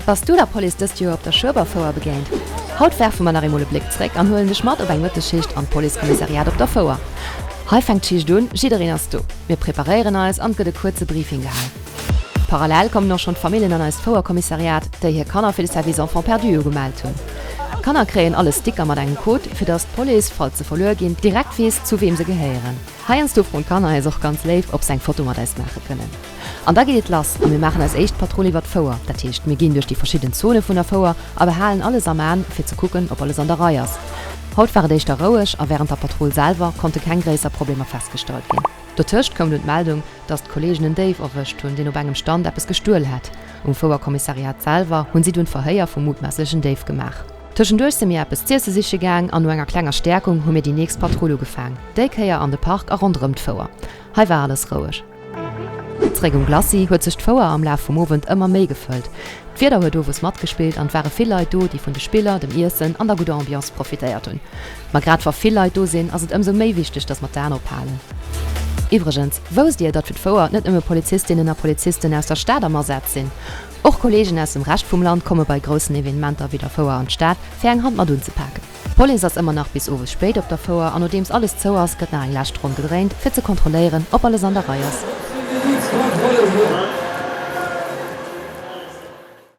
Bass du der Police dëst Joer op der Schueberfouer begéint? Haut werfe mer nach eemol e Bléck zréck an huelen dech mat op eng Mëttesschicht an d'Policekommissariat op der Fouer. Hei fänkt d'Schicht un, jiddereen ass do, mir preparéieren eis an et gëtt e kuerze Briefing gehal. Parallel kommen och schonn d'Familljen an eist Fouerkommissariat, déi hir Kanner fir de Service Enfants perdus ugemellt hunn. D'Kanner kréien all e Sticker mat engem Code, fir dass d'Police, falls se verluer ginn, direkt weess, zu weem se gehéieren. Heiansdo froen d'Kanner eis och ganz léif, ob se eng Foto mat eis maache kënnen. An da geet et lass a mir maachen eis éischt Patrull iwwer d'Fouer. Dat heescht, mir ginn duerch déi verschidden Zone vun der Fouer a behalen alles am An, fir ze kucken, ob alles an der Rei ass. Haut war et éischter roueg a wärend der Patrull selwer konnte keng gréisser Problemer festgestallt ginn. Dotëscht koum dunn d'Meldung, dass d'Kolleegen en Déif erwëscht hunn, deen op engem Stand eppes gestuel hätt. Um Fouerkommissariat selwer hunn si dunn d'Verhéier vum mutmasslechen Déif gemaach. Tëschenduerch si mir eppes z'iesse siche gaang an no enger klenger Stäerkung hu mir déi nächst Patrull ugefaang, déi Kéier an de Park a ronderëm d'Fouer. Hei war alles roueg. Zeréck um Glacis huet sech d'Fouer am Laf vum Owend ëmmer méi gefëllt. D'Wieder huet owes matgespillt an et ware vill Leit do, déi vun de Spiller, dem Iessen an der gudder Ambiance profitéiert hunn. Ma grad wa vill Leit do sinn, ass et ëmsou méi wichteg, dass mer d'Aen ophalen. Iwwregens, wousst Dir, datt fir d'Fouer net nëmme Polizistinnen a Polizisten aus der Stad am Asaz sinn? Och Kolleegen aus dem Rescht vum Land komme bei groussen Evenementer wéi der Fouer an d'Stad, fir eng Hand mat unzepaken. D'Police ass ëmmer nach bis owes spéit op der Fouer an nodeems alles zou ass, gëtt nach eng lescht Ronn gedréint, fir ze kontrolléieren, ob alles an der Rei ass.